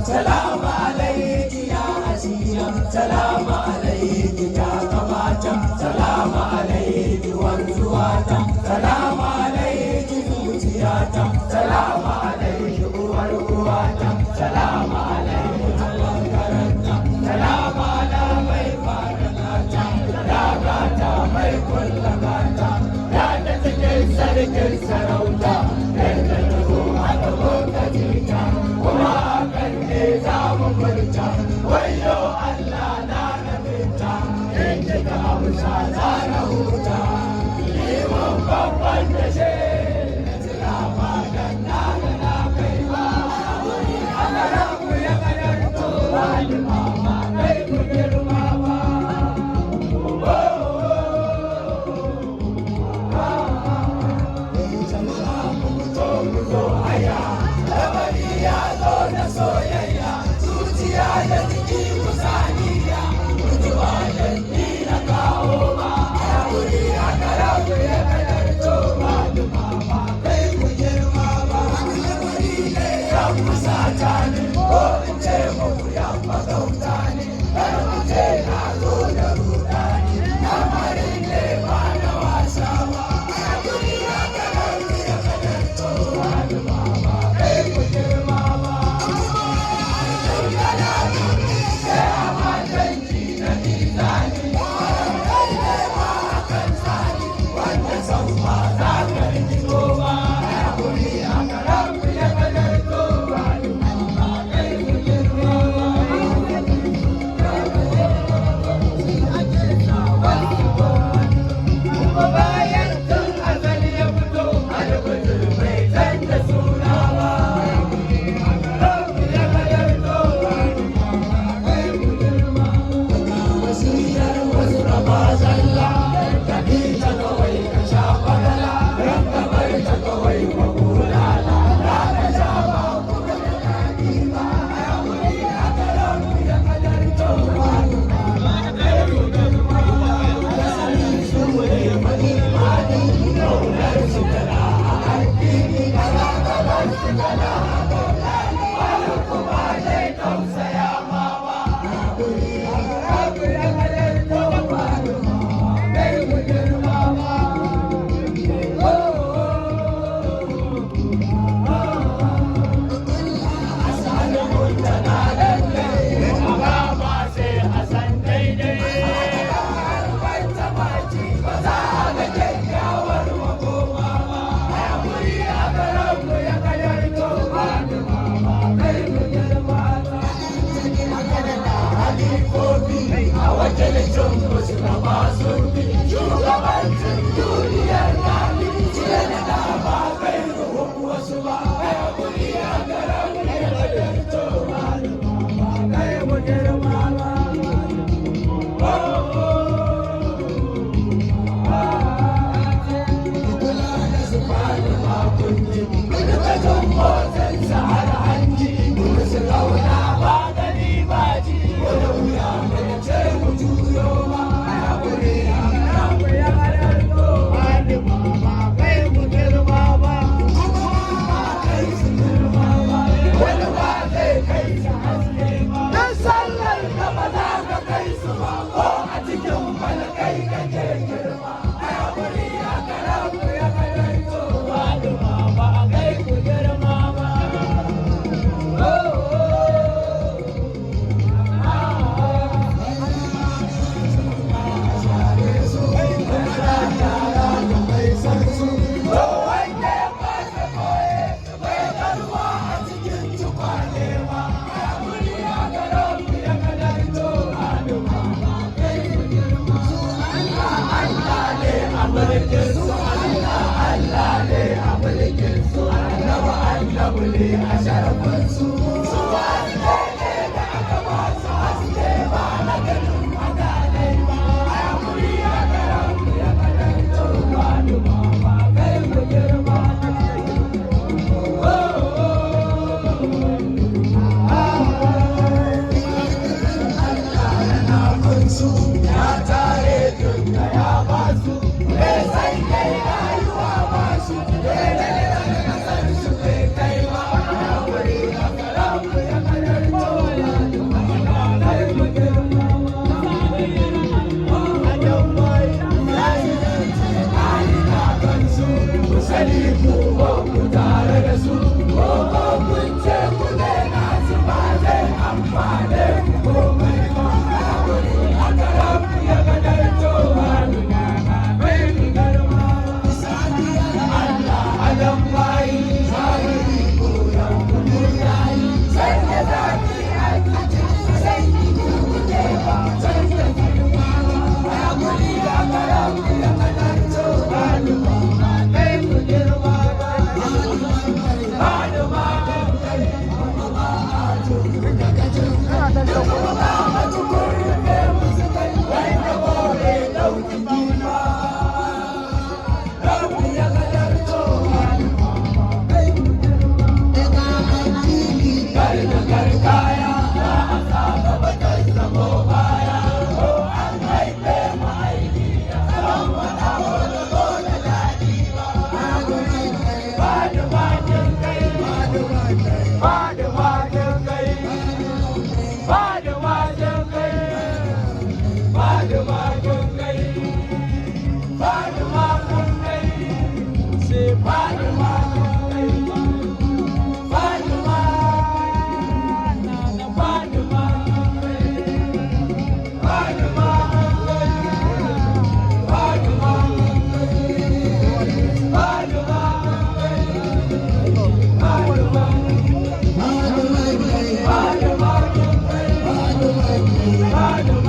Salamu alaiki ya Asiya, salamu alaiki ya kamata, salamu alaiki wanzuwata, salamu alaiki zuciyata, salamu alaiki uwar uwata, salamu alaiki makaranta, salamu ala mai farakata, gata mai kullagata, ya ta cikin sarkin sarauta, yadda ta zo aka muka ta, kuma hakan ne za mu furta, wayo Allah na nabinta, in kika amsa za na huta, liman babban da shi, na tuna ba dan na ga na kai ba, aka rabu ya kadarto, wani mama kai ku girma ba. Jama'a mu fito mu zo haya, lamari ya zo na soyayya, zuciya da jiki kusaniya, mutuwa dan ni na kawo ba, hakuri aka rabu ya kadarto, wani mama kai ku girma ba, lamari ne ya fusata ni, ko in ce muku ya magauta ni, kar ku ce na zo da rudani, lamarin ne ba na wasa ba, hakuri aka rabu ya kadarto, wani mama kai ku girma ba. Sai a matanki na mizani, kai ne ma akan tsari, wanda san ba za ka rikito ba, hakuri aka rabu ya kadarto, wani mama kai ku girma ba. Kuma bayan tun azali ya fito, albutul bai canza suna ba. Rabu ya kadarto, wani mama kai ku girma. Wasiyar wasu raba zalla, ka bi ta kawai ka sha fadala, ran ka bar ta kawai ka bulala, za ka sha ba kuma da daɗi ba. Hakuri aka rabu ya kadarto, wani mama kai ku girma. Su ne imani, kaunar su tana a addini, kana gaban su kana a wani kuma zai tausaya ma ba. Hakuri aka rabu ya kadarto, wani mama kai ku girma ba. A sharafinsu su haske ne da aka ba su haske ba na ganin mutane ba. A hakuri a karan ya karanto Fatima ba kai mu girma. Su ya tare duka ya basu, bai san kai rayuwa ba su dole ne kasar su bai kai ba. Ya wuri a karan ya karanto kai mu girma. Ku sani ku ba ku tare da su, ko ko kun ce ku daina su, ba zai amfane ku komai ba. Aka rabu ya kadarto bai ku garma. Allah adam bayi zahiri ko yan kudu yayi sanya zaki a cikin sanyi kuke ba sanya girma. A guri aka rabu ya kadarto kai ku girma ba. Ba kai